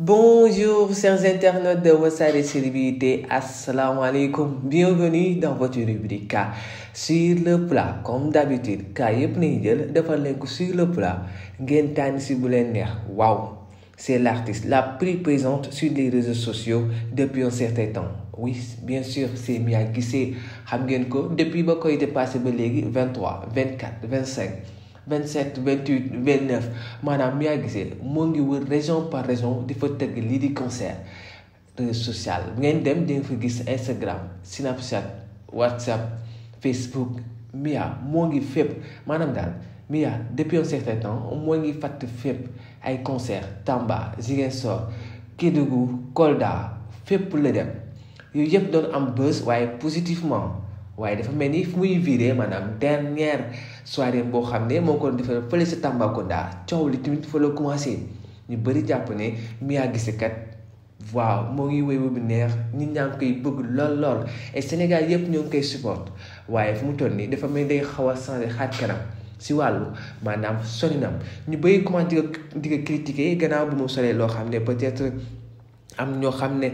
Bonjour chers internautes de Wassare Célébrité, assalamu alaikum, bienvenue dans votre rubrique sur le plat. Comme d'habitude, cas yëpp nañu jël defal leen ko sur le plat ngeen tànn si bu leen neex. Waaw, c'est l'artiste la plus présente sur les réseaux sociaux depuis un certain temps. Oui, bien sûr, c'est Mia Guissé. Xam ngeen ko depuis ba koy dépassé ba léegi 23, 24, 25. 27 28 29 maanaam Mia Guissé moo ngi wër région par région di fa tëgg lii di concert réseau social ngeen dem di nga fa gis Instagram Snapchat WhatsApp Facebook Mia moo ngi fépp maanaam daal Mia depuis un certain temps moo ngi fàtt fépp ay concert Tamba Ziguinchor Kédougou Kolda fépp la dem yooyu yëpp doon am buzz waaye positivement waaye dafa mel ni fu muy viré maanaam dernière soirée boo xam ne moo ko defal fële sa Tambacounda coow li tamit fa la commencé ñu bëri jàpp ne Mia Guissé kat waaw moo ngi wéy bu neex nit ñaa ngi koy bëgg lool et Sénégal yëpp ñoo ngi koy support waaye fu mu toll nii dafa mel ni day xaw a changé xaat kanam si wàllu maanaam soninam ñu bëri comment di ko critiquer gannaaw bu mu solee loo xam ne peut-être am ñoo xam ne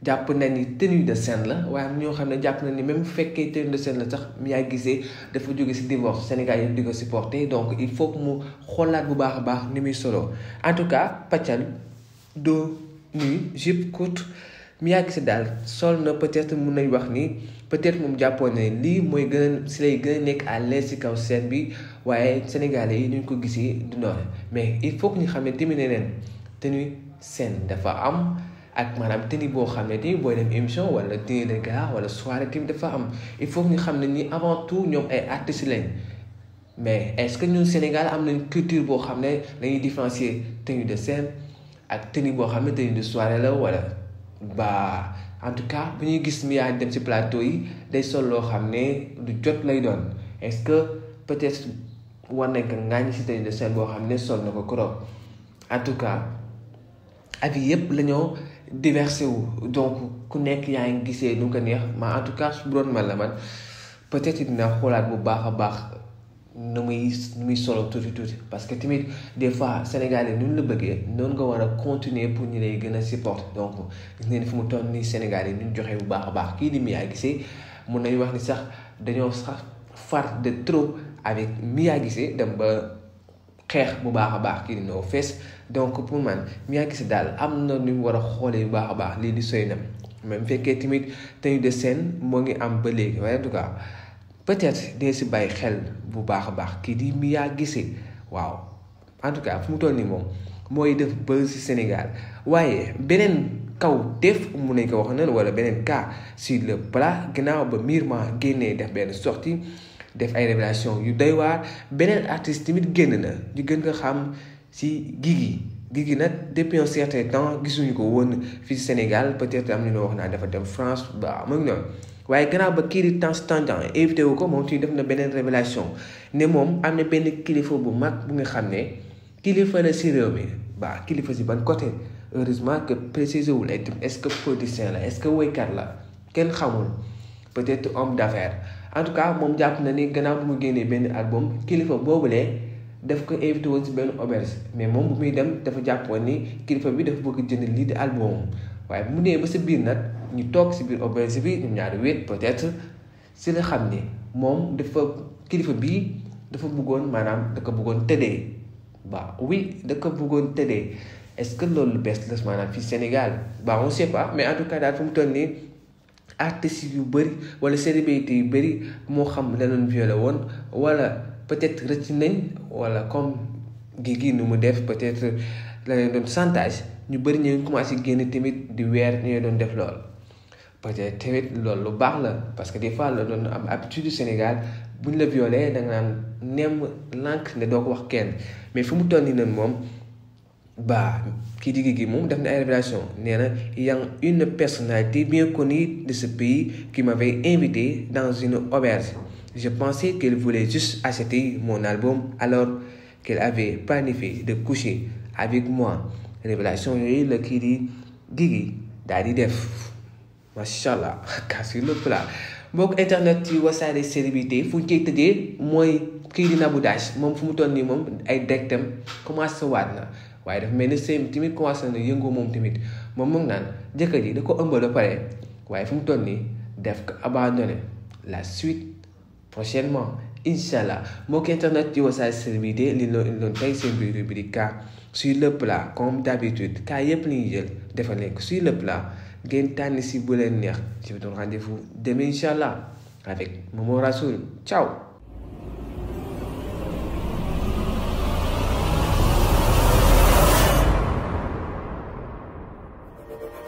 jàpp na ni tenue de scène la waaye am ñoo xam ne jàpp na ni même bu fekkee tenue de scène la sax Mia Guissé dafa jóge si divorce Sénégal yëpp di ko supporter donc il faut que mu xoolaat bu baax a baax ni muy solo en tout cas paccal dos nu jupe courte Mia Guissé daal sol na peut-être mun nañ wax ni peut-être moom jàppoon ne lii mooy gën a si lay gën a nekk à l'aise si kaw scène bi waaye Sénégalais yi ñu ko gisee du noonu mais il faut que ñu xam ne tamit ne leen tenue scène dafa am. ak maanaam tenue boo xam ne tamit booy dem émission wala dîner de gala wala soirée tamit dafa am il faut que ñu xam ne ni avant tout ñoom ay artistes lañ mais est-ce que ñun Sénégal am nañ culture boo xam ne dañuy différencier tenue de scène ak tenue boo xam ne tenue de soirée la wala ba en tout cas bu ñuy gis Mia dem ci plateau yi day sol loo xam ne du jot lay doon est-ce que peut-être war nañ ko ŋaañ ci tenue de scène boo xam ne sol na ko trop en tout cas avis yëpp la ñoo diversé wu donc ku nekk yaa ngi gisee nu ko neex ma en tout cas su doon man la man peut-être dina xoolaat bu baax a baax nu muy solo tuuti parce que tamit des fois Sénégalais nu ñu la bëggee noonu nga war a continuer pour ñu lay gën a support donc gis ngeen fu mu toll nii Sénégalais yi ñu joxe bu baax a baax kii di Mia Guissé mun nañu wax ni sax dañoo sax far de trop avec Mia Guissé dem ba xeex bu baax a baax kii di No Face donc pour man Mia Guissé daal am na nu mu war a xoolee bu baax a baax lii di soynam même fekkee tamit tenue de scène moo ngi am ba léegi waaye en tout cas peut-être dee si bàyyi xel bu baax a baax kii di Mia Guissé waaw en tout cas fu mu toll nii moom mooy def buzz si Sénégal waaye beneen kaw def mun nañ ko wax noonu wala beneen cas sur le plat gannaaw ba Myrma génnee def benn sortie def ay révélation yu doy waar beneen artiste tamit génn na ñu gën ko xam si Guigui nag depuis un certain temps gisuñu ko woon fii Sénégal peut-être am nañu wax naa dafa dem France ba mu ngi noonu waaye gannaaw ba kii di Tange Tandian invité wu ko moom tamit def na beneen révélation ne moom am na benn kilifa bu mag bu nga xam ne kilifa la si réew mi ba kilifa si ban côté heureusement que précisé wul est-ce que politicien la est-ce que woykat la kenn xamul peut-être homme d'affaires en tout cas moom jàpp na ni gannaaw bu mu génnee benn album kilifa boobulee daf ko invité woon si benn auberge mais moom bu muy dem dafa jàppoon ni kilifa bi dafa bëgg jënd lii di album waaye bu mu nee ba sa biir nag ñu toog si biir auberge bi ñoom ñaari wéet peut-être si la xam ni moom dafa kilifa bii dafa bëggoon maanaam da ko bëggoon tëddee ba oui da ko bëggoon tëddee est-ce que loolu lu bees la maanaam fii Sénégal ba on sait pas mais en tout cas daal fu mu toll nii artistes yu bëri wala célébrités yu bëri moo xam la doon violé woon wala peut-être rëcc nañ wala comme Guigui nu mu def peut-être la leen doon chantage ñu bëri ñu commencé génn tamit di weer ñu doon def lool peut-être tamit loolu lu baax la parce que des fois la doon am habitude du Sénégal buñ la violé da nga naan nemm lànk ne doo ko wax kenn mais fu mu toll nii nag moom ba kii di Guigui moom def na ay révélation nee na y a une personnalité bien connue de ce pays qui m'avait invité dans une auberge. Je pensais qu'elle voulait juste acheter mon album alors qu'elle avait planifié de coucher avec moi. Révélation yooyu la kii di Guigui daal di def macha allah cas sur le plat mbokk internet ci Wassare Célébrité fu ñu koy tëjee mooy kii di Nabou Dash moom fu mu toll nii moom ay directam commencé waat na waaye dafa mel ni sëyam tamit commencé na yëngoo moom tamit moom mu ngi naan jëkkër ji da ko ëmbal ba pare waaye fu mu toll nii def ko abandonné la suite prochainement Inch'Allah mbokk internet ci Wassare Célébrité li loon tey seen biir rubrique cas sur le plat comme d'habitude cas yëpp li ñuy jël defal leen ko sur le plat ngeen tànn si bu leen neex je vous donne rendez-vous demain Inch'Allah avec Momo Rassoul ciao